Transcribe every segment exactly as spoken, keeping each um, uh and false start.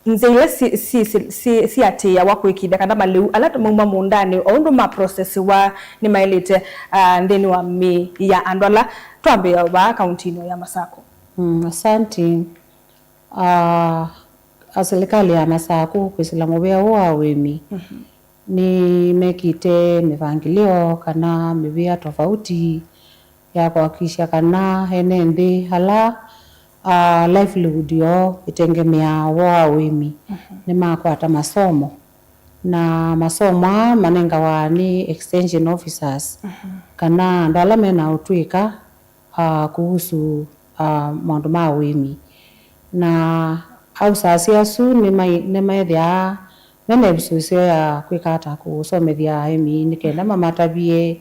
nzĩa ila si- si- si- si- siatĩĩawa kũĩkĩĩthya kana malĩu ala mauma mũũndanĩ o ũndũ ma processiwa nĩmaĩlĩte, ah, nthĩnĩ wa mĩĩ ya andũ ala twambĩĩa vaa kauntinĩ ya Masakũ? Mm, asante. Ah, a serikali ya Masakũ kwĩsĩla mũvĩa ũũ wa ũĩmi, nĩmekĩte mĩvangĩlĩo kana mĩvĩa tofauti ya kũhakikisha kana ene nthĩ ala, ah, livelihood yoo ĩtengemeaa ũvoo wa ũĩmi, nĩmakwata masomo. Na masomo aa manengawa nĩ extension officers, kana andũ ala mena ũtw'ĩka, ah, kuhusu, ah, maũndũ ma ũĩmi. Na ausasi asu nĩmai- nĩmethĩaa mena ĩvuso ĩseo ya kwĩka ata kũsomethya aĩmi nĩ kenda mamatavye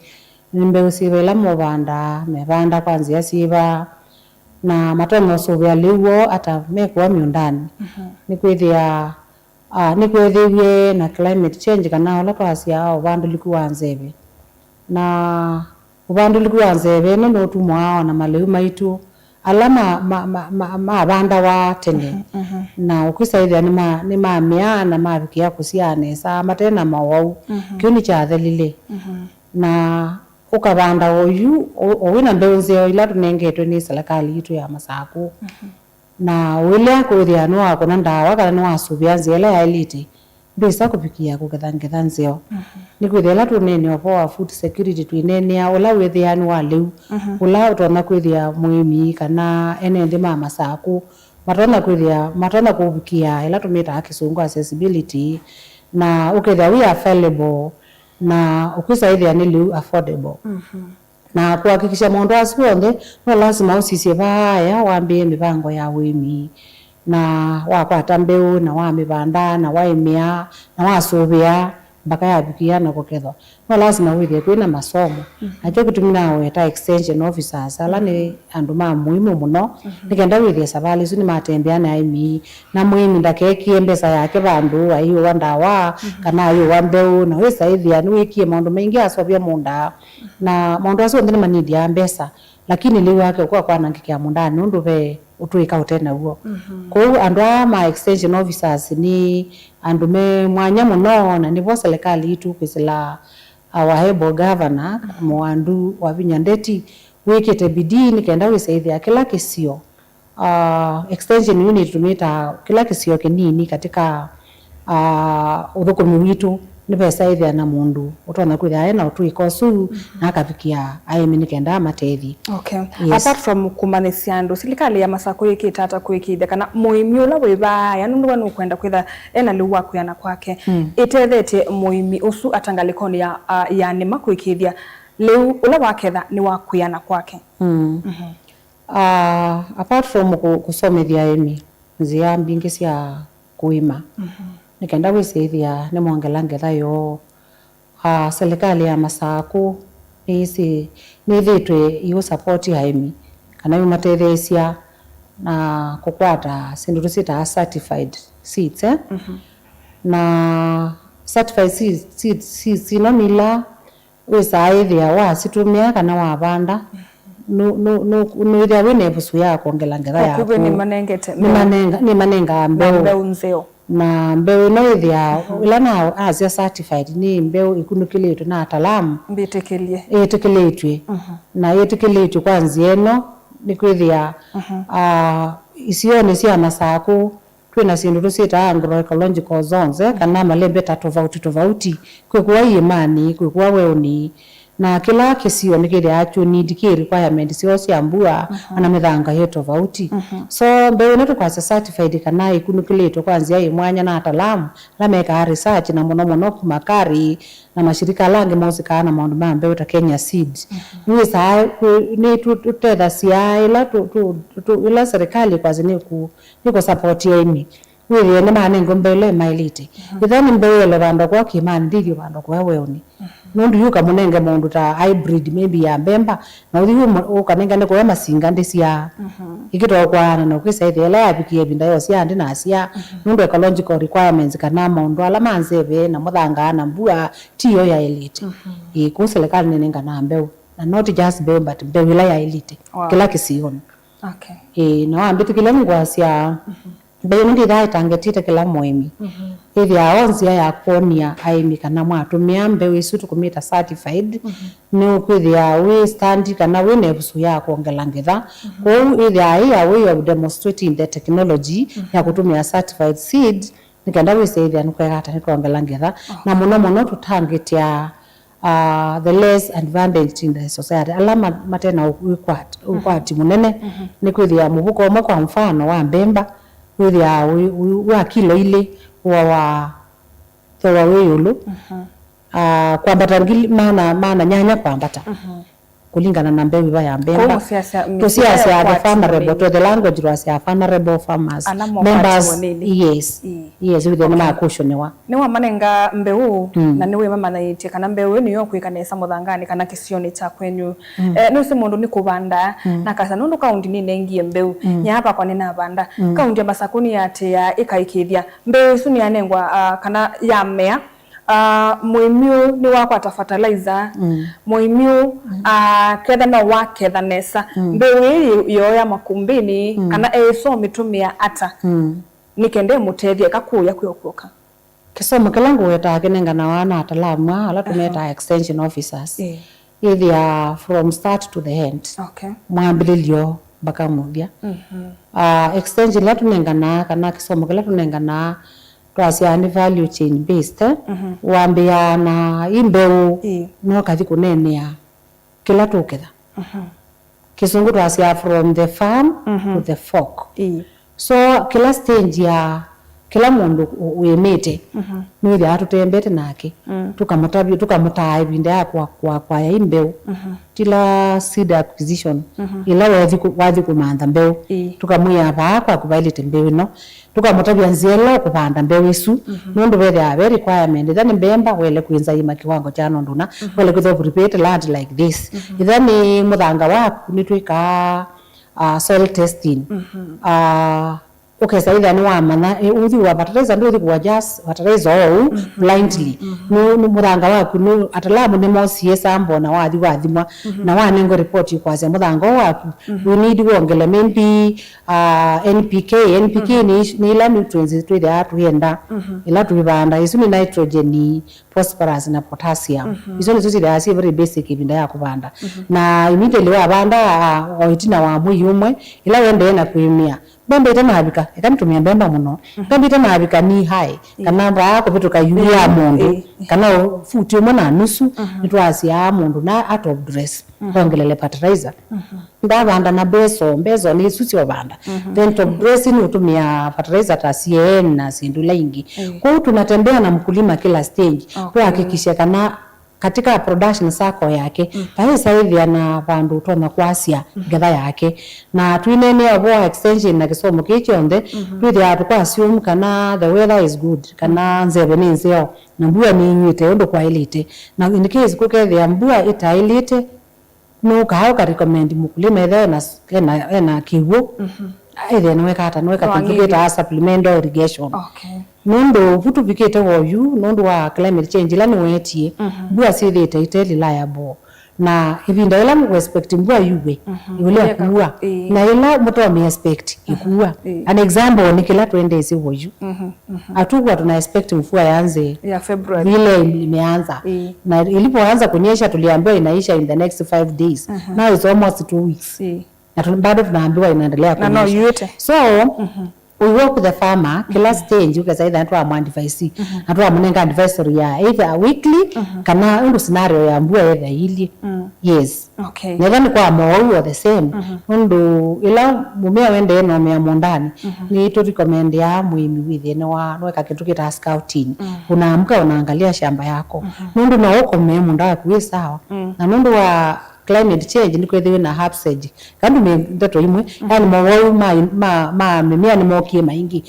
nĩ mbeũ syĩva ila meũvanda, mevanda kwa nzĩa syĩva, na matonya ũsũvĩa lĩu woo ata mekũa mĩũndanĩ. Nĩkwĩthĩa, ah, nĩkwethĩiw'e na climate change kana ũla twasya ũvandũlĩku wa nzeve. Na ũvandũlĩku wa nzeve ĩno nũtumwaa ona malĩu maitũ ala ma- ma- ma- ma- mavandawa tene, na ũkwĩsa ĩthĩa nĩma- nĩmamea na mavikĩa kũsyaa nesa mate na mowau. Kĩu nĩkyathelile. Na ũkavanda oyu o- o wĩna mbeũ nzeo ila tũnengetwe nĩ serikali yitũ ya Masakũ. Na ũilea kwĩthĩa nĩwakũna ndawa kana nĩwasũvĩa nzĩa ĩla yaĩlĩte, ndwĩsa kũvikĩa kũketha ngetha nzeo. Nĩkwĩthĩa ĩla tũneenea ũvoo wa food security, twĩneenea ũla wĩthĩaa nĩ wa lĩu, ũla ũtonya kwĩthĩa mũĩmi kana ene nthĩ ma Masakũ matonya kwĩthĩa, matonya kũvikĩa ĩla tũmĩtaa kĩsũngũ accessibility, na ũkethĩa wĩ available, na ũkwĩsa ĩthĩa nĩ lĩu affordable. Na kũhakikisha maũndũ asu onthe, no lasima ũsisye vaaya wambĩĩe mĩvango ya ũĩmi, na wakwata mbeũ, na wamĩvanda, na waĩmĩa, na wasũvĩa, mbaka yavikĩa na kũkethwa. No lasima wĩthĩe kwĩna masomo. Nakyo kĩtumi naweta extension officers, ala nĩ andũ ma mũimũ mũno, nĩ kenda wĩthĩe savalĩ isu nĩmatembea na aĩmi, na mũĩmi ndakekĩe mbesa yake vandũ, aiũwa ndawa, kana aiũwa mbeũ, na wĩsa ĩthĩa nĩwĩkie maũndũ maingĩ asovya mũũnda. Na maũndũ asu onthe nĩmanithiaa mbesa, lakini lĩu wake ũkwa kwanangĩkĩa mũũndanĩ nũndũ ve ũtũĩka ũte naw'o. Kwoou andũ aa ma extension officers nĩ andũ me mwanya mũno, na nĩvo serikali yitũ kwĩsĩla our able governor, Mũwandu Wavinya Ndeti, wĩkĩte bidii nĩ kenda wĩsa ĩthĩa kĩla kĩsio, ah, extension unit tũmĩtaa kĩla kĩsio kĩnini katika, ah, ũthũkũmi witũ, nĩvesa ĩthĩa na mũndũ ũtonya kwĩthĩa ena ũtũĩka ũsu, na akavikĩa aĩmi nĩ kenda amatethye. Okay. Yes. Apart from kũmanyĩsya andũ, silikalĩ ya Masakũ yĩkĩte ata kũĩkĩĩthya kana mũĩmi ũla wĩ vaaya, nũndũ we nũkwenda kwĩtha ena lĩu wa kwĩana kwake, ĩtethetye mũĩmi ũsu ata ngalĩkonĩ ya, ah, ya nĩma kũĩkĩĩthya lĩu ũla waketha nĩ wa kwĩana kwake? Ah, apart from kũ- kũsomethya aĩmi nzĩa mbingĩ sya kũĩma, nĩ kenda wĩsĩthĩa nĩmongela ngetha yoo, ah, serikali ya Masakũ nĩyĩsĩ- nĩyĩthĩĩtwe ĩũ support aĩmi kana yũmatetheesya na kũkwata syĩndũ tũsyĩtaa certified seeds, eh? Na certified seeds, seeds, seeds ino nĩ ila wĩsaa ĩthĩa wasitũmĩa kana wavanda, nũ- nũ- nũ- nũĩthĩa wĩ na ĩvusu ya kwongela ngetha yaku. Vakuvĩ nĩmanengete mbeũ. Nĩmanenga- nĩmanengaa na mbeũ. Mbeũ nzeo. Na mbeũ ĩno ĩthĩa, ĩla na asya certified, nĩ mbeũ ĩkunĩkĩlĩtwe na ataalamu. Mbĩtĩkĩlye. Ĩtĩkĩlĩtw'e. Na ĩtĩkĩlĩtw'e kwa nzĩa ĩno, nĩ kwĩthĩa, ah, isionĩ sya Masakũ, twĩ na syĩndũ tũsyĩtaa agroecological zones, eh, kana malembeta tofauti tofauti. Kwĩ kũa iĩmanĩ, kwĩ kũa weũnĩ, na kĩla kĩsio nĩkĩthĩaa kyu need kĩ requirement syoo sya mbua, ona mĩthanga yĩ tofauti. So mbeũ ĩno tũkwasya certified kana ĩkunĩkĩlĩtwe kwa nzĩa yĩ mwanya na ataalamu ala mekaa research, na mũno mũno kuma KARI na mashirika ala angĩ maũsikaa na maũndũ ma mbeũ ta Kenya Seed. Nĩwĩsaa kwĩ- nĩtũtethasya ĩla tũ- tũ- tũ- ĩla serikali kwasya nĩkũ- nĩkũsapoti aĩmi, wĩthĩe nĩmanengwe mbeũ ĩla ĩmaĩlĩte. Ĩthĩa nĩ mbeũ ĩelwe vandũ kũa kĩĩmanĩ, ndĩthi vandũ kũa weũnĩ. Nũndũ yu ũkamũnenge mũndũ ta hybrid maybe ya mbemba, na ũthi ũmũ- ũkanengane kũya masinga ndĩsyaa. Ĩkĩtokwaana na ũkwĩsa ĩthĩa ĩla yavikie ĩvinda yosyaa ndĩnasyaa. Nũndũ ecological requirements kana maũndũ ala ma nzeve na mũthanga na mbua ti yo yaĩlĩte. Ĩĩ, kũu serikali nĩnenganaa mbeũ. Na not just mbeũ, but mbeũ ĩla yaĩlĩte. Wow. Kĩla kĩsionĩ. Okay. Ĩĩ, na wambĩtĩkĩlya nĩngwasya, Mbeũ ĩno ndĩthaa ĩtangetĩte kĩla mũĩmi. Ĩthĩawa o nzĩa ya kwonia aĩmi kana mwatũmĩa mbeũ ĩsu tũkũmĩta certified, nĩũkwĩthĩa wĩ stand kana wĩ na ĩvuso ya kwongela ngetha. Kwoou ĩthĩawa ĩ a way of demonstrating the technology ya kũtũmĩa certified seed, nĩ kenda wĩse ĩthĩa nĩkweka ata nĩtwongela ngetha. Na mũno mũno tũtangĩtĩa uh, the less advantaged in the society, ala ma- mate na ũkwati, ũkwati mũnene. Nĩ kwĩthĩa mũvuko ũmwe, kwa mfano, wa mbemba, wĩthĩaa wĩ- wĩ- wa kilo ilĩ, wa wa thowa wĩ ĩũlũ, uh, kwambata ngili maana maana nyanya kwambata, kũlingana na mbeũ ĩva ya mbemba. Tũsiasya the vulnerable, to the language twasya vulnerable farmers, members. Yes. Yes, wĩthĩa nĩmakushoniwa. Nĩwamanenga mbeũ, na nĩwĩmamanyĩtye kana mbeũ ĩyo nĩyo kwĩka nesa mũthanganĩ kana kĩsionĩ kya kwenyu. Eh, nũsĩ mũndũ nĩ kũvanda, na kasa nũndũ kaunti nĩnengie mbeũ, nyaya vakwa nĩnavanda. Kaunti ya Masakũ nĩyatĩĩa ĩkaĩkĩĩthya mbeũ ĩsu nĩyanengwa, ah, kana yamea. Ah, mũĩmi ũũ nĩwakwata fertilizer, mũĩmi ũũ, ah, ketha no waketha nesa. Mbeũ ĩĩ yĩ- yooya makumbĩnĩ, kana eĩsoo mĩtũmĩa ata? Nĩ kenda ĩmũtethye eka kũũya kwĩ ũkũka. Kĩsomo kĩla ngũwetaa kĩnenganawa na ataalamu aa ala tũmetaa extension officers. Ĩĩ. Ĩthĩa from start to the end. Okay. Mwambĩlĩlyo mpaka mũthya. Ah, extension ĩla tũnenganaa kana kĩsomo kĩla tũnenganaa twasyaa nĩ value chain based, eh? Wambĩaa na i mbeũ, ĩĩ, no kathi kũneenea kĩla tũketha. Kĩsũngũ twasyaa from the farm to the fork. Ĩĩ. So kĩla stage ya kĩla mũndũ ũ- wĩmĩte, nĩwĩthĩawa tũtembete nake, tũkamũtavya, tũkamũtaa ĩvinda ya kwa- kwa- kwaya i mbeũ, tila seed acquisition, ĩla wathi kũ- wathi kũmantha mbeũ, ĩĩ, tũkamwĩa vaa kwaku vailĩte mbeũ ĩno, tũkamũtavya nzĩa ĩla ũkũvanda mbeũ ĩsu, nũndũ vethĩawa ve requirement, ĩtha nĩ mbemba, wele kwĩnza ima kĩwango kya nũndũ na, wele kwĩthwa prepared land like this. Ĩtha nĩ mũthanga waku, nĩtwĩkaa, ah, soil testing. Ah, ũkesa ĩthĩa nĩwamanya, eh, ũthi kũa fertilizer, ndũthi kũa just fertilizer ou blindly. Nũ- nũ- mũthanga waku nũ- ataalamu nĩmosie sample na wathi wathimwa, na wanengwa report kwasya mũthanga ũũ waku, we need wongele maybe, ah, N P K. N P K nĩ ici- nĩ ila nutrients twĩthĩawa tũyenda ĩla tũivanda. Isu nĩ nitrogen, phosphorus na potassium. Isu nĩsyo syĩthĩawa syĩ very basic ĩvinda ya kũvanda. Na immediately wavanda, ah, o ĩtina wa mwei ũmwe, ĩla ũendee na kũĩmĩa, mbemba ĩtanavika, eka nĩtũmĩa mbemba mũno, mbemba ĩtanavika knee high, kana vaa kũvĩtũka yu ya mũndũ, kana o futi ũmwe na nusu, nĩtwasyaa mũndũ na a top dress, ongelele fertilizer. Ndavanda na mbeso, mbeso nĩ isu syovanda. Then top dress nĩũtũmĩa fertilizer ta C A N na syĩndũ ila ingĩ. Kwoou tunatembea na mkulima kila stage, tuhakikishe kana katika production circle yake, vaĩsa ĩthĩa na vandũ ũtonya kwasya ngetha yake. Na twineenea ũvoo wa extension na kĩsomo kĩĩ kyonthe, twĩthĩawa tũkwassume kana the weather is good, kana nzeve nĩ nzeo, na mbua nĩyuĩte ũndũ kwaĩlĩte. Na in case kũkethĩa mbua ĩtaĩlĩte, nũkaa ũka recommend mũkulima ethĩwa ena, ena, ena kĩw'ũ, ethĩwa nĩweka ata, nĩweka kĩndũ kĩtaa supplemental irrigation. Okay. Nũndũ vu tũvikĩte woyu, nũndũ wa climate change ĩla nĩwetie, mbua syĩthĩĩte ite reliable. Na ĩvinda ĩla mũkũexpect mbua yuwe, ĩũlea kuua. Ĩĩ. Na ĩla mũtomĩ expect ĩkuua. Ĩĩ. An example nĩ kĩla twendeesĩ woyu. Hatukuwa tuna expect mvua yanze ya February. Vile imeanza. Ĩĩ. Na ilipoanza kunyesha tuliambiwa inaisha in the next five days. Now it's almost two weeks. Ĩĩ. Na tu- bado tunaambiwa inaendelea kunyesha. Na no yuĩte. So, we work with the farmer, kila stage, ũkesa ĩtha twamwa advice. Na twamũnenga advisory ya either weekly, kana ũndũ scenario ya mbua ĩtha ilyĩ. Yes. Okay. Netha nĩ kwa mowau o the same. Nũndũ ĩla mũmea wendee na ũmea mũndani, nĩ tũrecommendĩaa mũĩmi wĩthĩe nĩ wa nweka kĩndũ kĩtaa scouting. Unaamka unaangalia shamba yako. Nũndũ no ũkome mũnda waku wĩ sawa. Na nũndũ wa climate change nĩ kwĩthĩwe na upsurge. Kana ndũmĩe ndeto imwe, yani mowau ma, ma, ma mĩmea nĩ mokie maingĩ.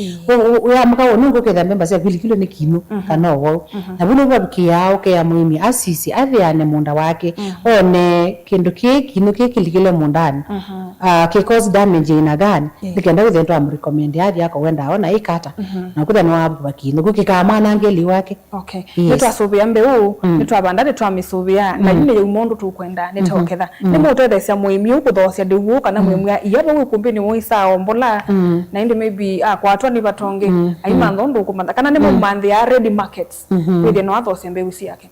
Ũyamũka ũnĩ ngũketha mbemba syaku ilikilwe nĩ kinũ kana ũwau. Na vu nĩvo vavikĩaa ũkea mũĩmi asisye atheane mũnda wake, one kĩndũ kĩĩ kinũ kĩĩ kĩlikile mũndanĩ, ah, kĩ cause damage ĩna gani, nĩ kenda wĩthĩe twamũrecommend athi akowenda aona ĩkata, na kũtha nĩwavuva kinũ kũkĩkaa mwanangeli wake. Okay. Yes. Nĩtwasũvĩa mbeũ, nĩtwavanda, nĩtwamĩsũvĩa, na yu nĩyauma ũndũ tũkwenda, nĩtawa Ketha nĩmũũtetheesya mũĩmi ũũ kũthoosya lĩu ũũ, kana mwĩmwĩa ia vau ĩkumbĩnĩ ũũ ĩsaa ombola, na ĩndĩ maybe akwatwa nĩ vatonge, aimantha ũndũ ũkũmantha, kana nĩmũmanthĩaa ready markets, wĩthĩe no athoosye mbeũ syake.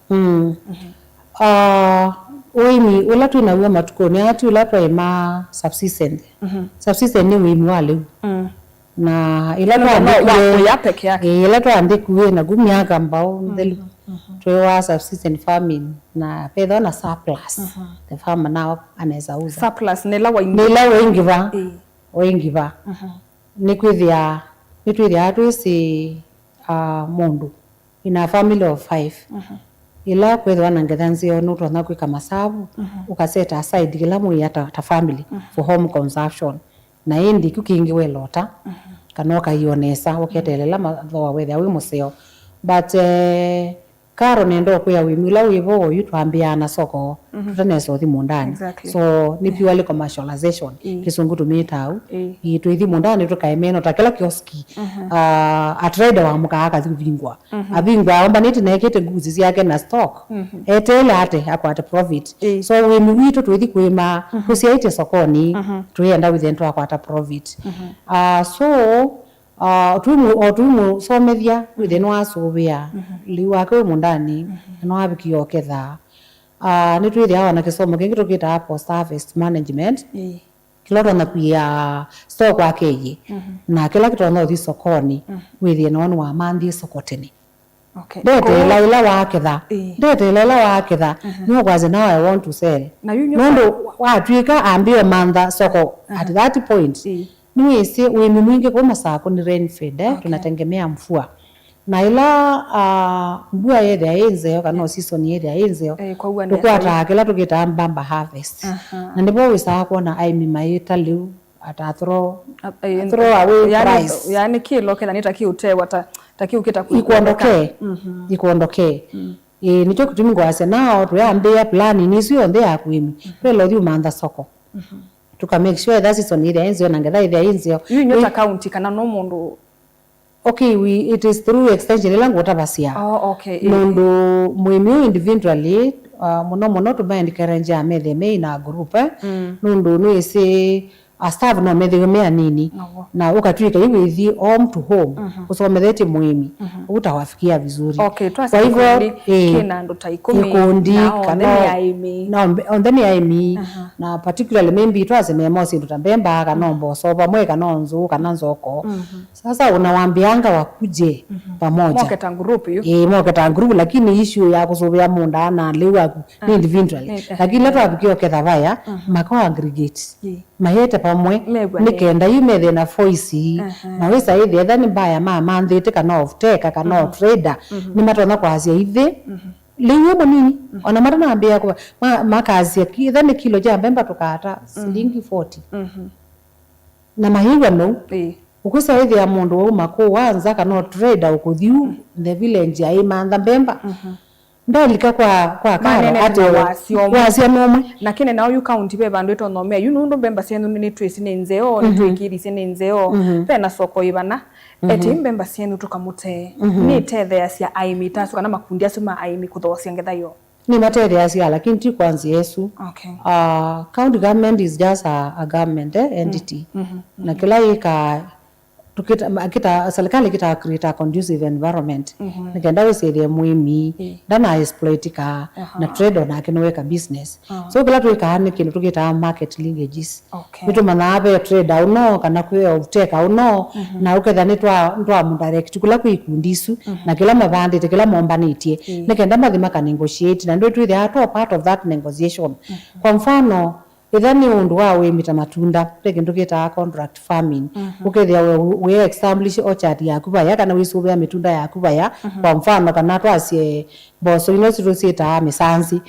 Ah, ũĩmi ũla twĩ naw'o matukũnĩ aa ti ũla twaĩmaa subsistence. Subsistence nĩ ũĩmi wa lĩu. Na ĩla twandĩkiwe, ĩĩ, ĩla twandĩkiwe naku myaka mbau nthelu, twĩwaa subsistence farming, na vethwa na surplus, the farmer now anaweza uza. Surplus nĩ ĩla waingĩva. Nĩ ĩla waingĩva, waingĩva. Nĩkwĩthĩa, nĩtwĩthĩaa twĩsĩ, ah, mũndũ in a family of five, ĩla kwĩthĩwa na ngetha nzeo, nũtonya kwĩka masavu, ũka set aside kĩla mwĩĩa ta, ta family for home consumption. Na ĩndĩ kĩu kĩngĩ welota, kana ũkaiona nesa, ũketelela mathooa wethĩa wĩ mũseo. But, eh, Karo nenda ũkwĩa wĩmi ũla wĩ vo oyu twambĩaa na soko, tũtanesa ũthi mũũndanĩ. Exactly. So, nĩ purely commercialization, kĩsũngũ tũmĩtaa ũu. Ĩĩ, twĩthi mũũndanĩ tũkaemeno ta kĩla kioski, ah, a trader wamũkaa akathi kũvingwa. Avingwa aombanĩte na ekĩte nguzi syake na stock. Eteele ate akwate profit. So, wĩmi witũ twĩthi kũĩma, tũsyaĩtye sokoni, twĩenda wĩthĩe nĩtwakwata profit. Ah, so, Ah, o tũimũ-, o tũimũsomethya, wĩthĩe nĩwasũvĩa lĩu wake wĩ mũũndanĩ, na nĩwavikie ũketha. Ah, nĩtwĩthĩawa na kĩsomo kĩngĩ tũkĩtaa post harvest management, kĩla ũtonya kwia store kwake ĩĩ, na kĩla kĩtonya ũthi sokonĩ, wĩthĩe nĩwe nĩwamanthie soko tene. Okay. Ndeteela ĩla waketha. Ĩĩ. Ndeteela ĩla waketha. Nĩũkwasya, "Now I want to sell." Na yu nĩ nũndũ watw'ĩka ambĩe ũmantha soko at that point. Ĩĩ. Nĩwĩsĩ ũĩmi mwingĩ kũu Masakũ nĩ rain fed, eh, tunategemea mvua. Na ĩla, ah, mbua yethĩa ĩ nzeo, kana o season yethĩa ĩ nzeo, tũkwataa kĩla tũkĩtaa bumper harvest. Na nĩvo wĩsaa kwona aĩmi maĩta lĩu at a throw, a throw away price. Yaani kĩlo ketha nĩ ta kĩũtewa, ta, ta kĩũkĩta kũ-, ikuondokee. Ikuondokee. Ĩĩ, nĩkyo kĩtumi ngwasya nao twĩambĩĩa planning isu yonthe ya kũĩmi. Twela ũthi ũmantha soko. Tũka make sure etha season ĩthĩa ĩ nzeo na ngetha ĩthĩa ĩ nzeo. Yu inyo ta county kana no mũndũ? Okay, we, it is through extension ĩla ngũtavasya. Oh, okay, ĩĩ. Nũndũ mũĩmi ũyũ individually, uh, mũno mũno tũma encourage amethĩe me in a group, eh? Nũndũ nĩwĩsĩ a staff no methĩwe me anini. Na ũkatw'ĩka yu wĩthi home to home, ũsomethetye mũĩmi, ũtawafikia vizuri. Okay, twasya kĩkundi kĩna andũ ta ikũmi, ikundi, na onthe nĩ aĩmi. Na onthe nĩ aĩmi, na particularly maybe twasye mema syĩndũ ta mbemba, kana mboso vamwe, kana nzũũ, kana nzoko. Sasa unawambianga wakuje pamoja. Moke ta group yu. Eh, moke ta group, lakini issue ya kusuvia munda na leu aku ni individually. Lakini ila twavikia uketha vaya, mako aggregate. Mayete pamwe, ni kenda yu methe na voice. Na wisa ithi etha ni mbaya ma manthite kana off take kana trader, ni matona kwasia ithi. Leu yo munini, ona matanambia kwa, ma-, makasia ki-, etha ni kilo ja mbemba tukata silingi forty. Na mahiwa no. Ĩĩ. Ũkwĩsa ĩthĩa mũndũ wauma kũu wa nza kana o trader ũkũthi u the village aimantha mbemba. Ndalika kwa, kwa Karo ate wasya nomwe. Na kĩne nao yu county ve vandũ ĩtonomea yu nũndũ mbemba syenyu nĩ, nĩtwĩsĩ nĩ nzeo, nĩtwĩkĩlisye nĩ nzeo. Ve na soko ĩvana. Eti mbemba syenyu tũkamũtee. Nĩtetheasya aĩmi ta asu kana makundi asu ma aĩmi kũthoosya ngetha yoo. Nĩmatetheasya, lakini ti kwa nzĩa ĩsu. Okay. Ah, county government is just a, a government, eh, entity. Na kĩla yĩka, tũkĩta, ma-, kĩta, serikali kĩta create a conducive environment. Nĩkenda wĩsĩthĩe mũĩmi, ndana exploitika, na trader onake nĩweka business. So kĩla twĩkaa nĩ kĩndũ tũkĩtaa market linkages. Okay. Nĩtũmanyaa ve trader ũno, kana kwĩ off-taker ũno, na ũketha nĩtwa, nĩtwamũdirect kũla kwĩ ikundi isu, na kĩla mavandĩte, kĩla mombanĩtye, nĩkenda mathi maka negotiate, na nĩtwĩthĩaa tũ part of that negotiation. Kwa mfano, ĩtha nĩ ũndũ wa ũĩmi ta matunda, ve kĩndũ kĩtaa contract farming, ũkethĩa we, we establish orchard yaku vaya, kana wĩsũvĩa mĩtunda yaku vaya, kwa mfano, kana twasye mboso ino sitũ syĩtaa mĩsanzi.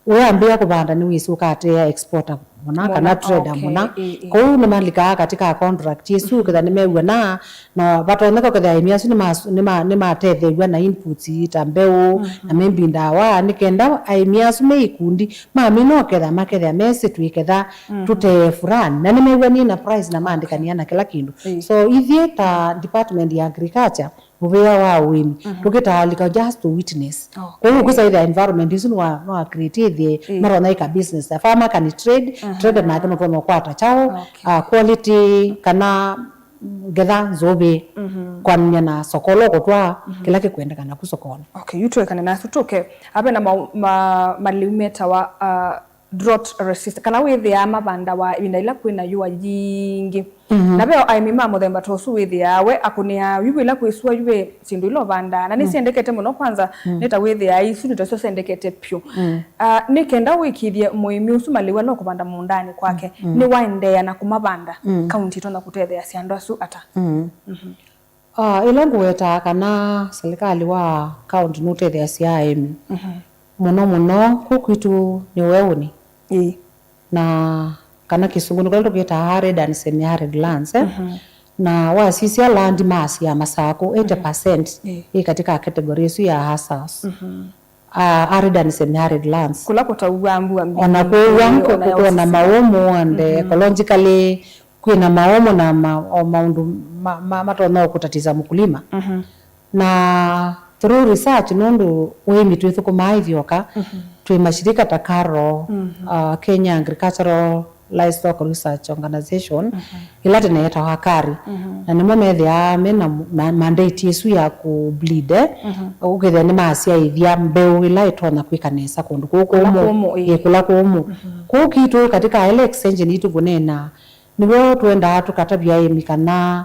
Weambĩĩa kũvanda nĩwĩsĩ ũkatea exporter mũna kana trader mũna. Kũu nĩmalikaa katika contract ĩsu, ketha nĩmew'ana, na vatonyeka ũkethĩa aĩmi asu nĩma-, nĩma-, nĩmatetheew'a na inputs ta mbeũ, na maybe ndawa, nĩkenda aĩmi asu me ikundi, mamina ũketha, makethĩa mesĩ twĩketha tũtee fulani. Na nĩmew'anie na price na maandĩkania na kĩla kĩndũ. So, ithyĩ ta department ya agriculture, mũvĩa wa ũĩmi. Mhm. Tũkĩtaalika just to witness. Okay. Kwoou ũkwĩsa ĩthĩa environment ĩsu nĩwa, nĩwa create ĩthĩe, ĩĩ, matonya ĩka business. A farmer can trade, mhm, trader nake nũtonya ũkwata kyaũ, okay, ah, quality, kana ngetha nzũvĩ, mhm, kwanania na soko ũla ũkũtwaa, mhm, kĩla kĩkwendekana ku sokonĩ. Okay, yu tũekane nasu tũke. Ape na ma, ma, malĩu metawa, uh, drought resistant, kana wĩthĩaa mavandawa ĩvinda ĩla kwĩna yũa yingĩ. Mhm. Na ve aĩmi ma mũthemba ta ũsu wĩthĩaa we akũnĩaa yu ĩla kwĩ sua yu ve syĩndũ ila ũvandaa, na, mm, nĩsyendekete mũno kwanza, mm, nĩ ta wĩthĩaa isu nĩ tasyo syendekete vyũ. Mm. Ah, nĩ kenda wĩkĩthye mũĩmi ũsu malĩu ala ũkũvanda mũũndanĩ kwake, mm, mm, nĩwaendeea na kũmavanda, mm, kaunti ĩtonya kũtetheasya andũ asu ata? Mm. Mhm. Ah, ĩla ngũwetaa kana silikalĩ wa kaunti nũtetheasya aĩmi, mhm, mũno mũno kũu kwitũ nĩ weũnĩ. Ĩĩ. Na kana kĩsũngũnĩ kũla tũkĩtaa arid and semi-arid lands, eh? Mhm. Na wasisya land mass ya Masakũ, mhm, eighty percent, ĩĩ, ĩ katika category ĩsu ya hazards. Mhm. Ah, arid and semi-arid lands. Kũla kũtaua mbua mbingĩ, ona kũua, ona ya kũona ũsisi, maũmũ and, mhm, ecologically kwĩna maũmũ na ma, o maũndũ ma, ma, matonya kũtatĩsya mũkulima. Mhm. Na through research, nũndũ ũĩmi twĩthũkũmaa ithyoka, mhm, twĩ mashirika ta KARO, mhm, uh, Kenya Agricultural Livestock Research Organization, mhm, ĩla tene yetawa KARI. Mhm. Na nĩmo methĩaa me na, na mandate ĩsu ya kũ breed, eh, mhm, ũkethĩa nĩmasyaĩthya mbeũ ĩla ĩtonya kwĩka nesa kũndũ kũu kũla kũmũ, kũmũ, ĩĩ, ĩĩ, kũla kũmũ. Mhm. Kũu kitũ katika ĩla extension itũ kũneena nĩw'o twendaa tũkatavya aĩmi kana,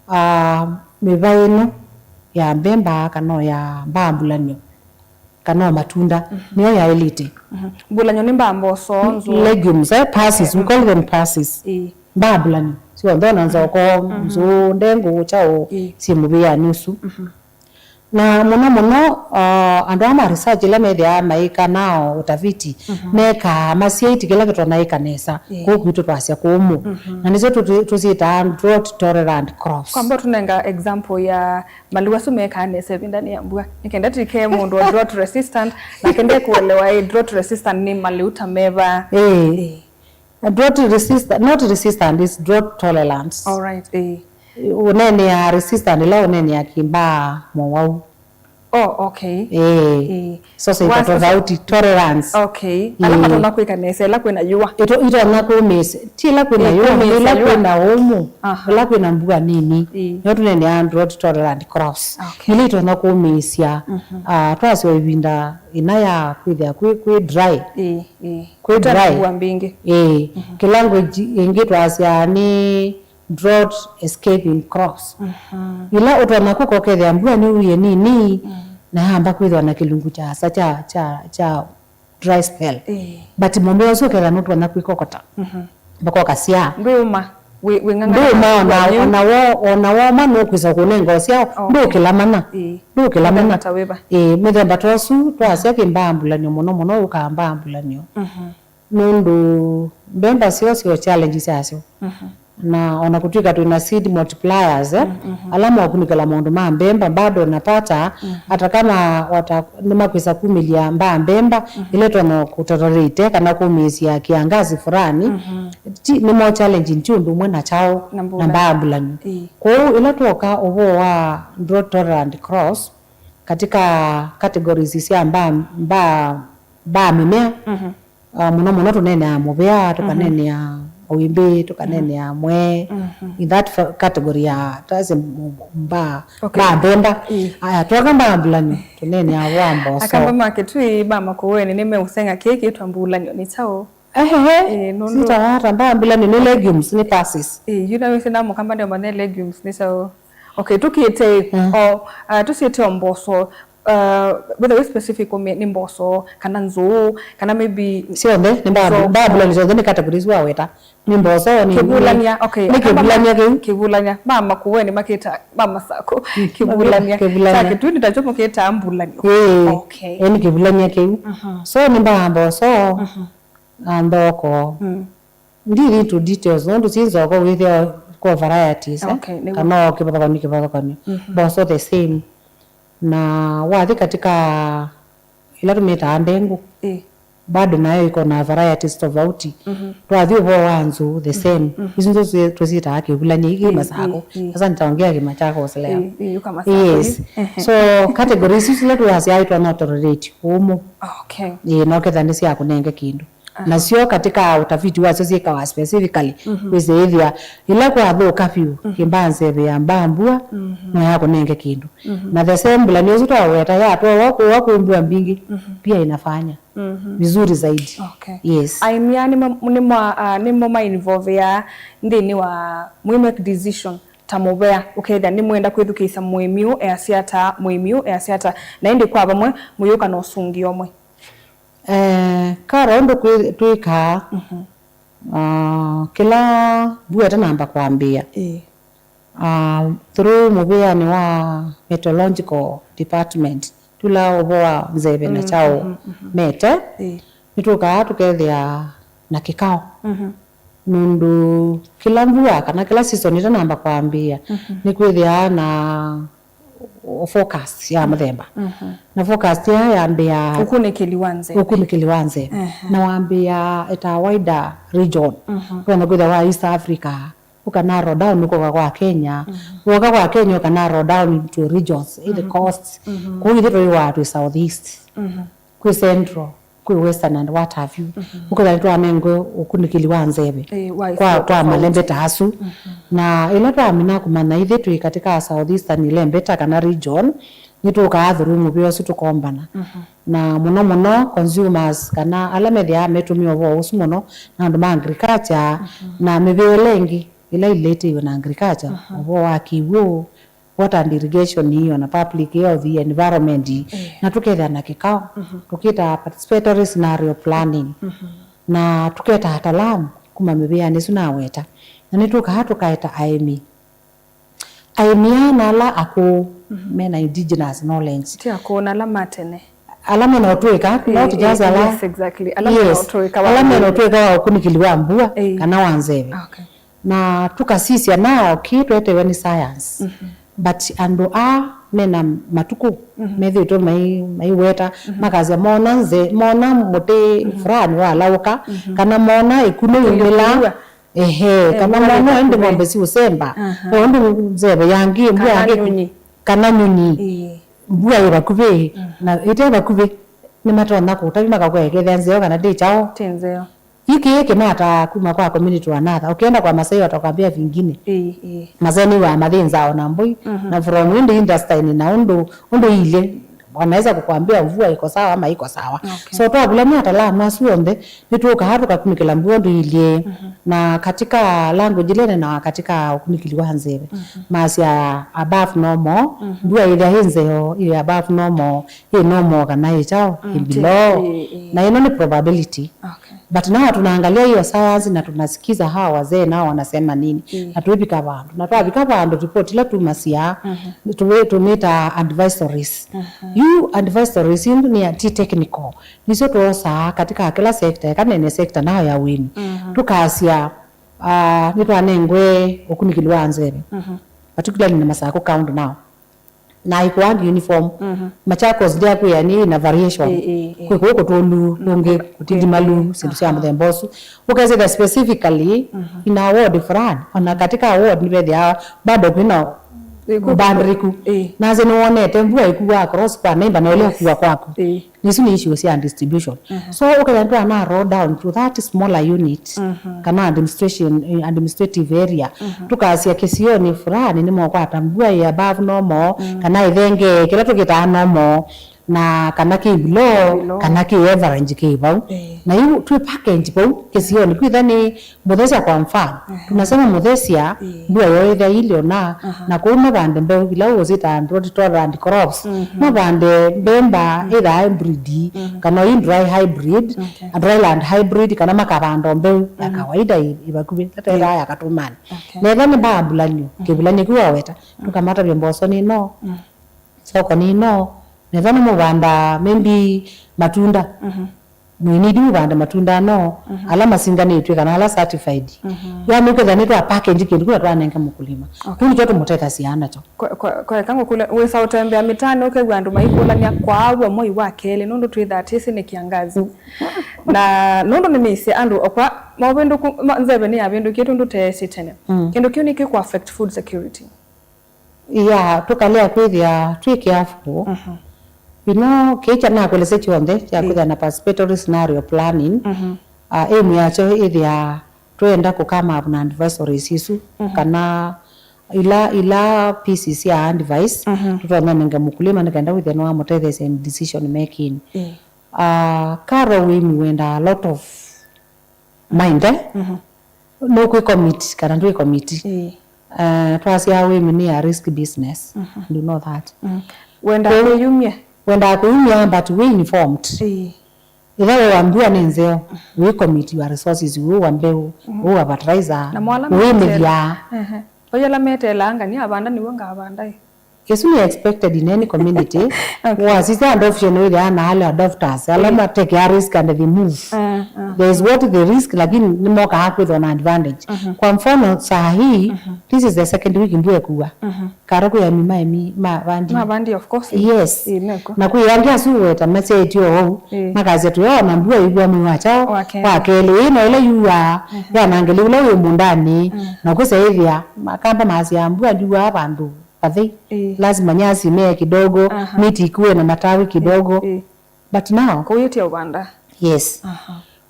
ah, mĩva ĩno ya mbemba kana o ya mbaa mbulanĩo kana o matunda, mhm, nĩyo yaĩlĩte. Mhm. Mbulanĩo nĩ mbaa mboso, nzũũ. Legumes, eh, pulses, we call them pulses. Ĩĩ. Mbaa mbulanĩo syonthe, ona nzoko, mhm, nzũũ, ndengũ, kyaũ, ĩĩ, syĩ mũvĩanĩ ũsu. Mhm. Na mũno mũno, uh, andũ aa ma research ĩla methĩaa maĩka nao ũtaviti, mhm, mekaa masyaĩti kĩla kĩtonya ĩka nesa. Ĩĩ. Kũu kwitũ twasya kũmũ. Mhm. Na nĩsyo tũtũ-, tũsyĩtaa drought tolerant crops. Kwamba tũnenga example ya malĩu asu mekaa nesa ĩvindanĩ ya mbua. Nĩ kenda tũikee mũndũ wa drought resistant, nake ndekũelewa ĩ drought resistant nĩ malĩu ta meva. Ĩĩ. Ĩĩ. Drought resistant, not resistant, is drought tolerance. All right, ĩĩ. Ũneenea resistant ĩla ũneenea kĩmbaa mowau. Oh, okay. Ĩĩ. Ĩĩ. So, sasa ita tofauti, tolerance. Okay. Ala, ĩĩ, matonya kwĩka nesa ĩla kwĩna yũa. Ito-, itonya kũmĩĩsya, ti ĩla kwĩna yũa, ĩĩ, kũmĩĩsya ĩla yũa, kwĩna ũmũ, aha, ĩla kwĩna mbua nini. Ĩĩ. Nĩyo tũneenea drought tolerant crops. Okay. Ila itonya kũmĩĩsya, mhm, ah, twasya ĩvinda ĩna ya kwĩthĩa kwĩ, kwĩ dry. Ĩĩ, ĩĩ. Kwĩ dry. Kũtena mbua mbingĩ. Ĩĩ. Mhm. Kĩla language ĩngĩ twasyaa nĩ drought escaping crops. Mhm. Ila ũtonya kũka ũkethĩa mbua nĩwie nini, mm, na yamba kwĩthĩwa na kĩlungu kya asa kya, kya, kya dry spell. Ĩĩ. But mũmea ũsu ũkethĩa nũtonya kwĩkokota. Mhm. Mpaka ũkasyaa. Ndwĩũma, wĩ, wĩ ng'ang'ana. Ndwĩũma, ona, wanyũ, ona wo, ona woma nũkwĩsa kũnenga ũsyao, okay, ndũkĩla mana. Ĩĩ. Ndũkĩla mana. Mũthemba ta wĩva? Ĩĩ, mĩthemba ta ũsu, twasya kĩmbaa mbulanĩo mũno mũno, ũkaa mbaa mbulanĩo. Mhm. Nũndũ mbemba syo syo challenge syasyo. Mhm. Na ona kũtw'ĩka twĩ na seed multipliers, eh, mm, mhm, ala mokũnĩkĩla maũndũ ma mbemba, bado unapata, mhm, ata kama wata-, nĩmakwĩsa kumĩlya mbaa mbemba, mhm, ĩla ĩtonya kũtolerate kana kũmĩĩsya kiangazi fulani, mhm, ti, nĩmo challenging ti ũndũ ũmwe na kyaũ, na mbula, na mbaa mbulanĩo. Ĩĩ. Kwoou ĩla twoka ũvoo wa drought tolerant crops, katika categories sya mbaa, mbaa, mbaa mĩmea, mhm, ah, mũno mũno tũneeneaa mũvea, mhm, tũkaneenea ũimbĩ, tũkaneenea, mhm, mwee, mhm, in that fa-, category ya tasi m-, m-, mbaa, okay, mbaa mbemba. Ĩĩ. Aya, twoka mbaa mbulanĩo, tũneenea wa mboso. Akamba ma Kĩtui ma Makueni nĩmeũseng'a kĩĩ kĩtwa mbulanĩo nĩ kyaũ? Ehehe. Ĩĩ, nũndũ sitawa ata mbaa mbulanĩo nĩ legumes, nĩ pulses. Ĩĩ, yu na wĩsĩ na Mũkamba ndio mane legumes nĩ kyaũ? Okay, tũkĩte, mm, o, uh, tũsiĩte o mboso, uh, whether wĩ specific ũmĩ-, nĩ mboso, kana nzũũ, kana maybe syonthe, nĩ mbabu-, nzoko. Mbabulani syonthe nĩ categories waweta. Nĩ mboso, nĩ, kĩvulany'a, nĩ, okay, nĩ kĩvulany'a kĩu. Kĩvulany'a. Ma Makueni makĩta, ma Masakũ. Mm. Kĩvulany'a. Kĩvulany'a. Kya Kĩtui nĩ takyo mũkĩtaa mbulanĩo. Ĩĩ. Okay. Ĩĩ, nĩ kĩvulany'a kĩu. Mhm. So, nĩ mbaa mboso, mhm, na nzoko. Mm. Ndithi into details, nũndũ syĩ nzoko wĩthĩa kwa varieties, eh? Okay, nĩguo. Kana o kĩvathũkany'o kĩvathũkany'o. Mhm. Mboso the same. Na wathi katika ila tũmĩtaa ndengũ. Ĩĩ. bado nayo iko na varieties tofauti. Mhm. Twathi ũvoo wa nzũ, the same. Mhm. Isu nzũ tũsyĩtaa kĩvulany'a, ii kĩ Masakũ. Ĩĩ, ĩĩ. Sasa nitaongea Kimachakos leo. Ĩĩ, ĩĩ, uka Masakũ, yes. Ĩĩ. Ehe. So, categories isu sila twĩasya aitwa no tolerate ũmũ. Okay. Ĩĩ, no ketha nĩ sya kũnenge kĩndũ. Aha. Nasyo katika utafiti wasyo syĩkawa specifically, mhm, kwĩsĩĩthya ĩla kwathũka vyũ, mhm, kĩmbanzeve ya mbambua, mhm, no yakũnenge kĩndũ. Mhm. Na the same mbulani ũsu twaweta yatwawa kũwa kwĩ mbua mbingĩ, mhm, pia inafanya, mhm, vizuri zaidi. Okay. Yes. Aimia nĩmo, nĩmo, ah, nĩmo mainvolvea nthĩnĩ wa mwĩ make decision ta mũvea, ũkethĩa nĩmwenda kwĩthukĩĩsya mũĩmi ũũ easya ata, mũĩmi ũũ easya ata, na ĩndĩ kwa vamwe mũyũka na ũsũngĩo ũmwe. Eh, kara ũndũ kwĩ-, twĩkaa, mhm, ah, kĩla mbua ĩtanamba kwambĩĩa, ĩĩ, ah, through mũvĩanĩ wa meteorological department, tũla ũvoo wa nzeve na, mm, kyaũ, mhm, mhm, mete, ĩĩ, nĩtũkaa tũkethĩa na kĩkao. Mhm. Nũndũ kĩla mbua kana kĩla season ĩtanamba kwambĩĩa, mhm, nĩkwĩthĩaa na forecast ya mũthemba. Mhm. Na forecast ya yambĩaa ũkunĩkĩli wa nzeve. Ũkunĩkĩli wa nzeve. Ehe. Na wambĩaa at a wider region. Mhm. Wona kwĩthĩa wa East Africa, ũka narrow down ũkoka kwa Kenya. Mhm. Woka kwa Kenya ũka narrow down into regions, in the, mhm, coast. Mhm. Kũu ithe tũiwaa twĩ South East. Mhm. Kwĩ Central, kwĩ Western and what have you. Mhm. Ũkethĩa nĩtwanengwe ũkunĩkĩli wa nzeve, eh, wa kwa, kwa malembeta asu. Mhm. Na ĩla twamina kũmanya ithe twĩ katika South Eastern ilembeta kana region, nĩtũkaa through mũvĩa ũsu tũkombana. Mhm. Na mũno mũno consumers kana ala methĩaa metũmĩa ũvoo ũsu mũno, na andũ ma agriculture, mhm, na mĩvĩa ĩla ĩngĩ ĩla iletĩiwe na agriculture, mhm, ũvoo wa kĩw'ũ, water and irrigation, ii ona public health, ii environment, ii. Eh. Na tũkethĩa na kĩkao, mhm, tũkĩta participatory scenario planning. Mhm. Na tũketa ataalamu kuma mĩvĩanĩ ĩsu naweta. Na nĩtũkaa tũkaeta aĩmi. Aĩmi aa na ala akũũ, mhm, mena indigenous knowledge. Ti akũũ, na ala ma tene. Ala mena ũtũĩka, eh, not just, eh, ala, yes, exactly. Ala mena, yes, ũtũĩka wa, ala mena ũtũĩka wa ũkunĩkĩli wa mbua, eh, kana wa nzeve. Okay. Na tũkasisya nao kĩ twetewe nĩ science. Mhm. But andũ aa mena matukũ, mhm, methĩĩtwe mai-, maiweta, mhm, makasya mona nze-, mona mũtĩ, mhm, fulani walaũka, mhm, kana mona ĩkunũ yumĩla, kũyũa, ehe, eh, kana mona ĩndĩ ng'ombe siũsemba, aha, o ĩndĩ nzeve yangĩ, mbua kana yangĩ, nyunyi, kana nyunyi. Ĩĩ. Mbua yĩ vakuvĩ, mhm, na ĩte vakuvĩ, nĩmatonya kũtavya makakwĩa ĩkethĩa nzeo kana ndĩ kyaũ. Ti nzeo. Yu kĩĩ kĩmataa kuma kwa community to another. Ũkĩenda kwa Masai watakwambia vingine. Ĩĩ, ĩĩ. Masai nĩwaa mathĩnzaa ona mbũi. Mhm. Na from ĩndĩ industry-inĩ na ũndũ, ũndũ ilĩ, wanaweza kukwambia mvua iko sawa ama iko sawa. Okay. So twavulania ataalamu asu onthe, nĩtũkaa tũkakunĩkĩla mbua ũndũ ilĩ. Mhm. Na katika language ile nenawa katika ũkunĩkĩli wa nzeve. Mhm. Masya above normal, mhm, mbua ĩthĩa ĩ nzeo, ĩ above normal, ĩ normal kana ĩ kyaũ, mm, ĩ below. Ĩ, ĩ. Na ĩno nĩ probability. Okay. But nao tunaangalia hiyo science na tunasikiza hawa wazee nao wanasema nini. Ĩ. Na twĩvika vandũ. Na twavika vandũ, report ila tumasya, mhm, tũmĩtaa advisories. Mhm. Yu advisories yu nĩ ti technical. Nĩsyo twosaa katika kila sector, eka nene sector nayo ya ũĩmi. Mhm. Tũkasya, ah, nĩtwanengwe ũkunĩkĩli wa nzeve. Mhm. Particularly na Masakũ County now. Na ikuangi uniform. Mhm. Machakos ndyakwĩa nĩ na variation. Ĩ, ĩ, ĩ. Kwĩ kũũ kũtũlu, mm, kũngĩ kũtindi malu, syĩndũ sya, aha, mũthemba ũsu. Ũkesĩthya specifically, mhm, in a ward fulani, ona katika ward nĩvethĩawa bado kwĩna boundary ku. Ĩ. Nase nĩwonete mbua ĩkua across kwa neighbor na ũlĩa, yes, kua kwaku. Ĩ. Nĩsu nĩ issue sya distribution. Mhm. So, ũkethĩa twana roll down to that smaller unit, mhm, kana administration, eh, administrative area, mhm, tũkasya kĩsionĩ fulani nĩmokwata mbua ĩ above normal, mm, kana ĩthengee kĩla tũkĩtaa normal, na kana kĩ below, below, kana kĩ average kĩ vau. Eh. Na yu twĩ package vau kĩsionĩ, kwitha nĩ Mũthesya kwa mfano, mhm, tunasema Mũthesya, ĩĩ, mbua yoetha ilio na, aha, na kũu mavande mbeũ ila ũũsĩtaa drought tolerant crops, mhm, mavande mbemba, mhm, either hybrid, mhm, kana ii dry hybrid, okay, a dry land hybrid, kana makavanda mbeũ ya, mm, kawaida ĩ, ĩ vakuvĩ, ĩĩ, ĩtethaa ya katumani. Okay. Netha nĩ mbaambulanio, mhm, kĩvulanio kĩu waweta, mhm, tũkamatavya mboso nĩ no, mhm, soko nĩ no, netha nĩ mũvanda maybe matunda. Mhm. Mwĩnĩdi ũvande matunda no ala masinganĩtw'e kana ala certified. Yaani ũkethĩa nĩtwa package kĩndũ kĩla twanenge mũkulima. Okay. Kĩu nĩkyo tũmũtethasya nakyo. Kwa, kwa, kwa eka ngũkũle, wĩsa ũtembea mĩtaanĩ ũkew'a andũ maikũlany'a kwaaw'a mwei wa kelĩ nũndũ twĩthaa tĩsĩ nĩ kiangazi. Na nũndũ nĩmĩisye andũ okwa maũvĩndũku, ma, nzeve nĩyavĩndũkie tũndũ teesĩ tene. Mm. Kĩndũ kĩu nĩkĩkũ affect food security? Yeah, tũkalea kwĩthĩa twĩ careful. You know, kĩĩ kya nakwelesya kyonthe kya kwĩthĩa na participatory scenario planning, uh, aim yakyo ĩthĩa twenda kũ come up na advisories isu, kana ila, ila pieces sya advice tũtonya nenge mũkulima nĩ kenda wĩthĩa nĩwamũtetheesya in decision making. Uh, Carol wĩmi wendaa a lot of mind, eh? Nũkwĩcommit kana ndwĩcommit. Ĩĩ. Eh, twasya wĩmi nĩ a risk business. Do you know that? Wendaa kwĩyumya. Wendaa kwĩyumya, but wĩ informed. Ĩĩ. Ĩla wĩwa mbua nĩ nzeo, wĩcommit your resources, wĩwa mbeũ, wĩwa fertilizer, wĩmĩthya. Ehe. Vai ala meteelaa ngania avanda nĩw'o ngavanda ĩ. Ĩsu nĩ expected in any community. Okay. Wasisya andũ official nĩwĩthĩaa na ale adopters ala ma take a risk and they move. There is what they risk, lakini nĩmokaa kwĩthwa na advantage. Kwa mfano saa hii, this is the second week mbua ĩkua. Karo kwĩ ami maemi mavandi. Mavandi, of course. Yes. Ĩĩ, meko. Na kwĩ angĩ asu weta masyaĩtye ou, makasya tũyona mbua ĩkua mwei wa kyao wa kelĩ. Ĩĩ, no ĩla yuaa yanangĩlĩ ũla wĩ mũndanĩ, na kwĩsa ĩthĩa makamba masya mbua ndiwaa vandũ. Kathei. Ĩĩ. Lazima nyasi imee kidogo, miti ikuwe na matawi kidogo. Ĩĩ. But now, kũyĩtya ũvanda. Yes.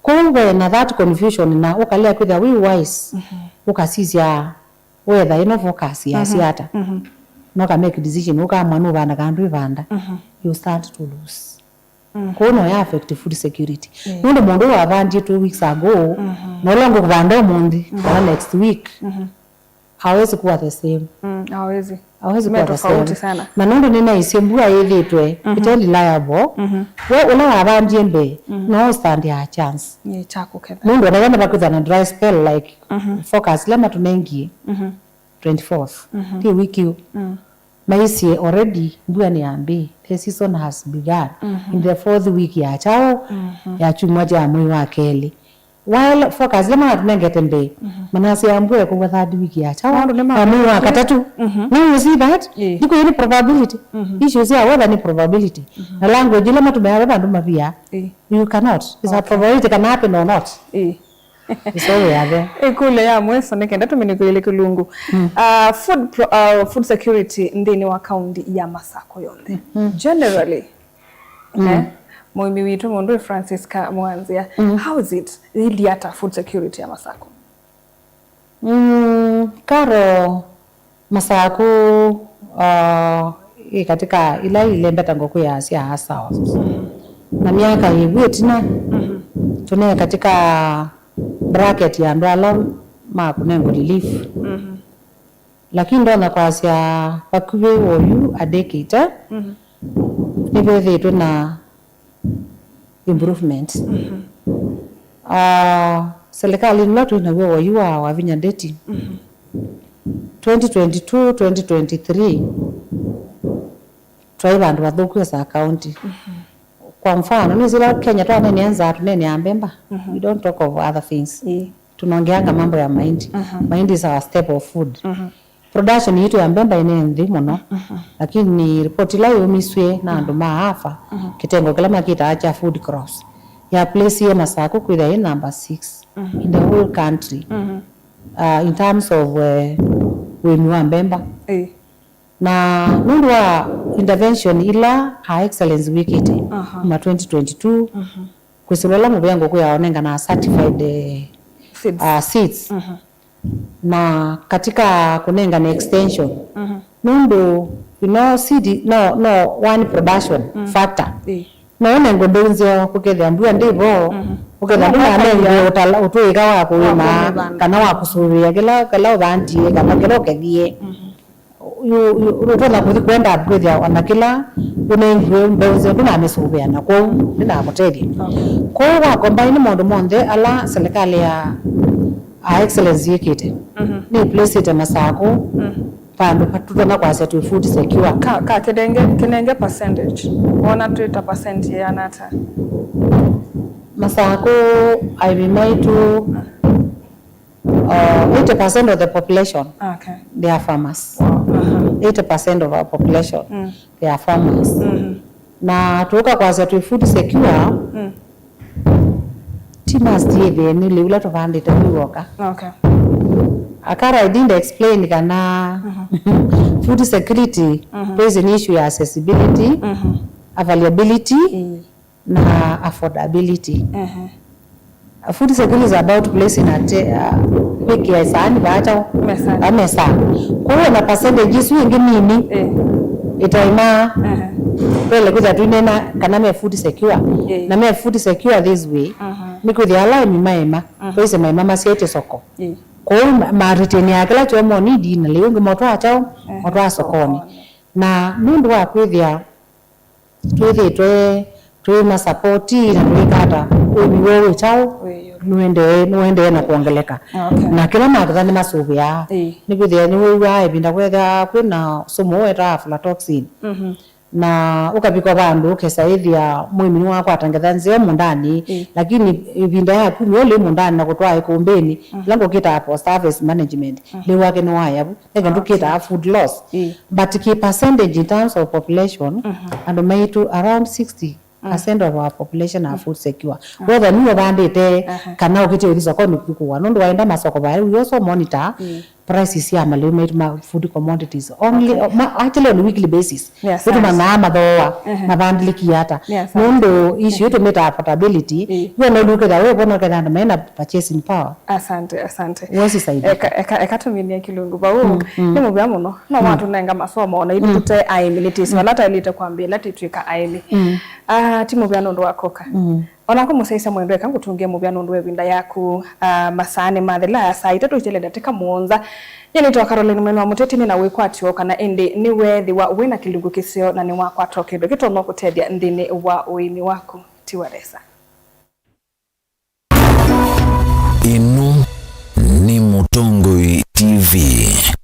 Kwoou ve na that confusion na ũkalea kwĩthĩa wĩ wise, ũkasisya weather ĩno focus yasya ata. Na ũka make decision, ũkamwa nũvanda kana ndwĩvanda. You start to lose. Kwoou no ya affect food security. Nũndũ mũndũ ũyũ wavandie two weeks ago, na ũla ũngĩ kũvanda ũmũnthĩ, kana next week, hawezi kuwa the same. Hawezi. Hawezi kuwa the same. Na nũndũ nĩnaisye mbua yĩthĩtwe ĩte reliable, we ũla wavandie mbee, no stand a chance. Nũndũ onethwa nĩvakwĩthwa na dry spell, like forecast ila matũnengie, twenty-fourth. Ti wiki ũ. Maisye already mbua nĩyambĩĩe. The season has begun. In the fourth week ya kyaũ, ya kyumwa kya mwei wa kelĩ. While forecast ila manatũnengete mbee, manasya mbua ĩkũwa third week ya kyaũ, ya mwei wa katatũ. Now you see that? Ĩĩ. Nĩkwĩ nĩ probability. Issues ya weather nĩ probability. Na language ila matũmĩaa ve vandũ mavia. Ĩĩ. You cannot. It's a probability, can happen or not. Ĩĩ. It's all we are there. Ĩkũlyo ya mwiso nĩ kenda tũmine kũlile kĩlungu. Ah, food pro-, ah, food security nthĩnĩ wa kaunti ya Masakũ yonthe. Generally, eh, mũĩmi witũ mũndũ wĩ Francisca Mwanzia, how is it? Ĩilyĩ ata food security ya Masakũ? Mm, Karo, Masakũ, ah, ĩ katika ila ilembeta ngũkũ ya sya South. Na myaka ĩvu ĩtina, tũne katika bracket ya andũ ala makũnengwa relief. Lakini ndonya kwasya vakuvĩ oyu a decade, nĩvethĩĩtwe na improvement. Ah, serikali ĩla twĩ naw'o oyu wa Wavinya Ndeti, twenty twenty-two, twenty twenty-three, twaĩ vandũ vathũku as a county. Kwa mfano, nĩ sila Kenya twaneenea nzaa, tũneenea mbemba. We don't talk of other things. Ĩĩ. Tunaongeanga mambo ya mahindi. Mahindi is our staple food. Production yitũ ya mbemba ĩne nthĩ mũno. Lakini report ila yaumisw'e na andũ ma afa, kĩtengo kĩla makĩtaa kya food crops, ya place ye Masakũ kwĩthĩa ĩ number six in the whole country, uh, in terms of, uh, ũĩmi wa mbemba. Ĩĩ. Na nũndũ wa intervention ila Her Excellency wĩkĩte kuma twenty twenty-two, kwĩsĩla ũla mũvea ngũkũ yaonengana certified, eh, seeds. Uh, seeds. Na katika kũnengana extension, nũndũ, you know, seed no, no one production factor. Ĩĩ. No ũnengwe mbeu nzeo kũkethĩa mbua ndĩvo, ũkethĩa ndũnanengwe ũtala, ũtũĩka wa kũĩma, kana wa kũsũvĩa kĩla, kĩla ũvandie, kana kĩla ũkethie. Ũtonya kũthi kwenda kwĩthĩa ona kĩla ũnengiwe mbeu nzeo ndũnamĩsũvĩa, na kwoou ndĩnakũtethya. Kwoou wa combine maũndũ monthe ala serikali ya Her Excellency yĩkĩte, nĩ placete Masakũ vandũ tũtonya kwasya twĩ food secure. Ka, ka kĩnenge, kĩnenge percentage. Wona twĩ ta percent yĩana ata? Masakũ aĩmi maitũ, uh, eighty percent of the population, okay, they are farmers. Wow. Aha. Eighty percent of our population, mm, they are farmers. Mm-hmm. Na tũka kwasya twĩ food secure, mm, ti must yĩthĩe nĩ lĩu la tũvandĩte wĩwoka. Okay. Akara, I didn't explain kana, mhm, food security, mhm, there is an issue ya accessibility, mhm, availability, mm, na affordability. Mhm. A food security is about placing a te-, uh, kwĩkĩa ĩsaani vaa kyaũ? Mesa. Vaa mesa. Kwoou ona percentage isu ĩngĩ nini, eh, ĩtaĩmaa. Mhm. Twele kwĩthĩa twĩneena kana me food secure. Eh. Na me food secure this way. Mhm. Nĩ kwĩthĩa ala aĩmi maĩma, mhm, kwĩsĩ maĩma masyaĩtye soko. Eh. Kwoou ma-, maritĩnĩaa kĩla kyomo need na lĩu ũngĩ motwaa kyaũ? Mhm. Motwaa sokonĩ. Sokonĩ. Na nũndũ wa kwĩthĩa twĩthĩtwe twĩ masapoti na twĩkata ũĩmi woo wĩ kyaũ, wĩ ĩũlũ, nũendee, nũendee na kwongeleka. Okay. Na kĩla maketha nĩmasũvĩaa. Ĩĩ. Nĩkwĩthĩa nĩwĩw'aa ĩvinda kwetha kwĩna sumu wetaa aflatoxin. Mhm. Na ũkavika vandũ ũkesa ĩthĩa mũĩmi nĩwakwata ngetha nzeo mũndani, ĩĩ, lakini ĩvinda ya kumya ũlĩ mũndani na kũtwaa ĩkũmbĩnĩ, mhm, ĩla ngũkĩtaa post harvest management, mhm, lĩu wake nĩwaya vu. Nĩkĩ, okay, ndũkĩtaa food loss. Ĩĩ. But kĩ percentage in terms of population, mhm, andũ maitũ around sixty percent of our population are, mm, food secure. Mm. Whether nĩ ũvandĩte, aha, kana ũkĩtie ũthi sokonĩ kũkũa. Nũndũ waenda masoko vaya, we also monitor, mm, prices sya malĩu maitũ ma food commodities. Only, okay, ma-, actually on a weekly basis. Yes, yes. Nĩtũmanyaa mathooa, mhm, mavandĩlĩkie ata. Yes, yes. Nũndũ issue ĩtũmĩtaa affordability, mm, yu ona ũluketha we vona ketha andũ mena purchasing power. Asante, asante. Wosisaidia. Eka, eka, eka tũminie kĩlungu vau. Mm, mm. Nĩ mũvea mũno. No, mm, watũnenga masomo ona ithu, mm, tũte aĩmi, nĩtwĩsĩ, mm, vala twaĩlĩte kwambĩĩa ĩla tũitw'ĩka aĩmi. Mm. Ah, ti mũvea nũndũ wa kũka. Mm. Onaku mũsyaĩĩsya mwendwa, eka ngũtũngĩe mũvea nũndũ wa ĩvinda yaku. Ah, masaa nĩmathela saa itatũ itelele ndatĩka mũonza. Nyie nĩtawa Caroline Mwene wa Mũteti, nĩ na wĩkwatyo kana ĩndĩ nĩweethĩwa wĩ na kĩlungu kĩseo na nĩwakwata o kĩndũ kĩtonya kũtethya nthĩnĩ wa ũĩmi waku. Tiwa nesa. Ĩno nĩ Mũtongoi T V.